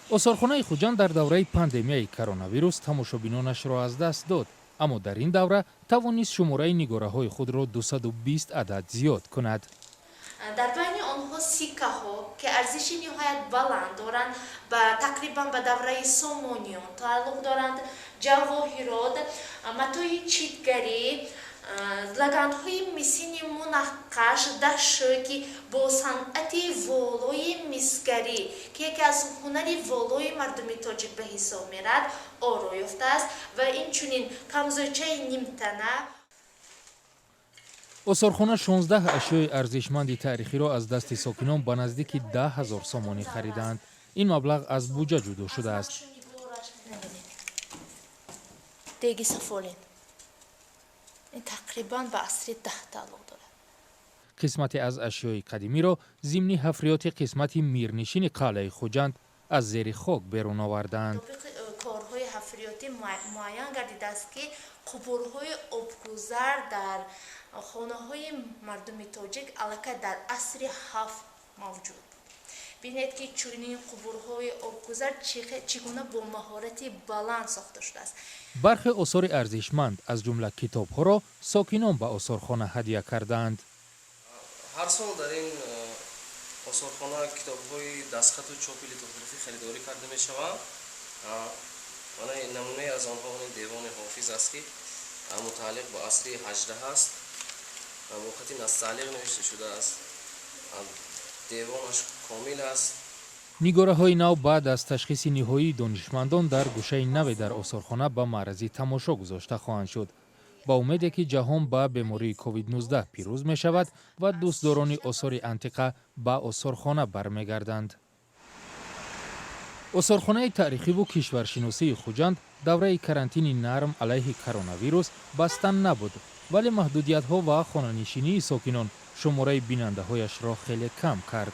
Осорхонаи Хуҷанд дар давраи пандемияи коронавирус тамошобинонашро аз даст дод, аммо дар ин давра тавонист шумораи нигораҳои худро 220 адад зиёд кунад. Дар байни онҳо сиккаҳо, ки арзиши ниҳоят баланд доранд, ба тақрибан ба давраи Сомониён тааллуқ доранд, ҷавоҳирот, матои читгарӣ, лаганҳои мисини мунаққаш, дашшӯ, ки бо санъати волои мисгарӣ, ки яке аз ҳунари волои мардуми тоҷик ба ҳисоб мерад, оро ёфтааст, ва инчунин камзӯчаи нимтана. Осорхона 16 ашёи арзишманди таърихиро аз дасти сокинон ба наздики 10 000 сомонӣ харидаанд. Ин маблағ аз буҷа ҷудо шудааст. Деги сафолин, ин тақрибан ба асри 10 тааллуқ дорад. Қисмате аз ашёи қадимиро зимни ҳафриёти қисмати мирнишини қалъаи Хуҷанд аз зери хок берун овардаанд. Мутобиқи корҳои ҳафриётӣ муайян гардидааст, ки қубурҳои обгузар дар хонаҳои мардуми тоҷик аллакай дар асри 7 мавҷуд буд. Бинед, ки чунин қубурҳои обгузар чӣ гуна бо маҳорати баланд сохта шудааст. Бархе осори арзишманд, аз ҷумла китобҳоро сокинон ба осорхона ҳадя кардаанд. Ҳар сол дар ин осорхона китобҳои дастхату чопи литографӣ харидорӣ карда мешаванд. Намунае аз онҳо Девони Ҳофиз аст, ки мутааллиқ ба асри 18 аст, бо хати настаълиқ навишта шудааст, девонаш комил аст. Нигораҳои нав баъд аз ташхиси ниҳоии донишмандон дар гӯшаи наве дар осорхона ба маързи тамошо гузошта хоҳанд шуд, ба умеде ки ҷаҳон ба бемории COVID-19 пирӯз мешавад ва дӯстдорони осори антиқа ба осорхона бармегарданд. Осорхонаи таърихиву кишваршиносии Хуҷанд давраи карантини нарм алайҳи коронавирус баста набуд, вале маҳдудиятҳо ва хонанишинии сокинон шумораи бинандаҳояшро хеле кам кард.